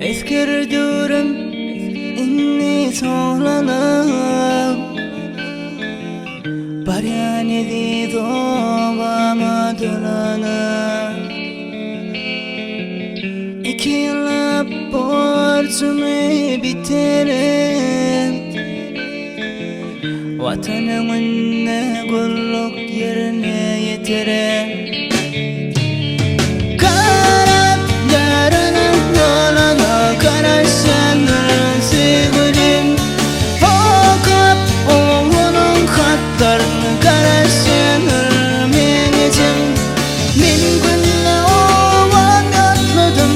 Esger döwrüm indi soňlanyp Barýan eziz obama dolanyp Iki ýyllap borjumy bitirip Watan öňünde gulluk ýerine ýetirip Garap ýarynyň ýoluna garaşýandyr söýgülim Okap oglunyň hatlaryny garaşýandyr meň ejem Men günde obam ýatladym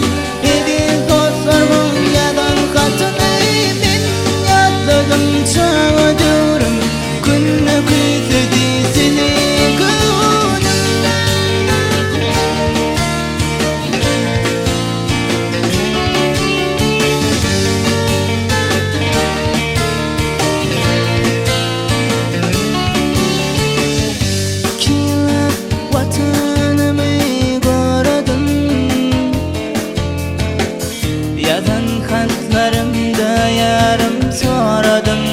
Eziz dostlarymyň ýazan hatyny men ýatladym Çaga döwrüm günde küýsedi seni göwnüm. Iki ýyllap Watanymy goradym. Ýazan hatlarymda ýarym soradym.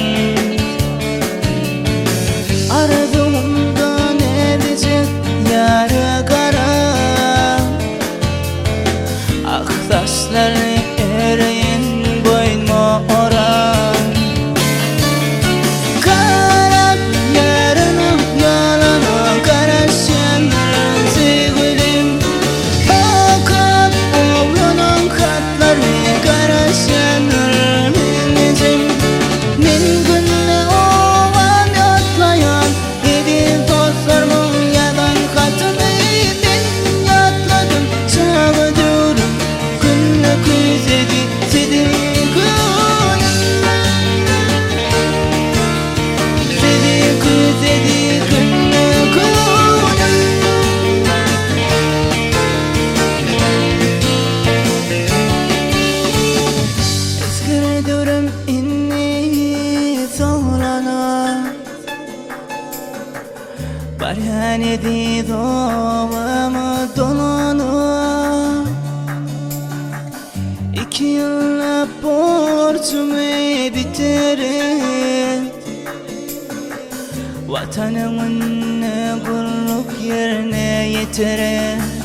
Arzuwymda näzijek ýara garap, Ak saçlary ereýin boýnuma orap. Garap ýarynyň ýoluna garaşýandyr söýgülim. Okap oglunyň hatlaryny garaşýandyr meň ejem. Men günde obam ýatlaýan eziz dostlarymyň ýazan hatyny men ýatladym çaga döwrüm günde küýsedi sizi göwnüm. Sizi küýsedi günde göwnüm. Esger döwrüm indi soňlana. Barýan eziz obama dolana. Iki ýyllap borjumy bitirip, Watan öňünde gulluk ýerine ýetirip.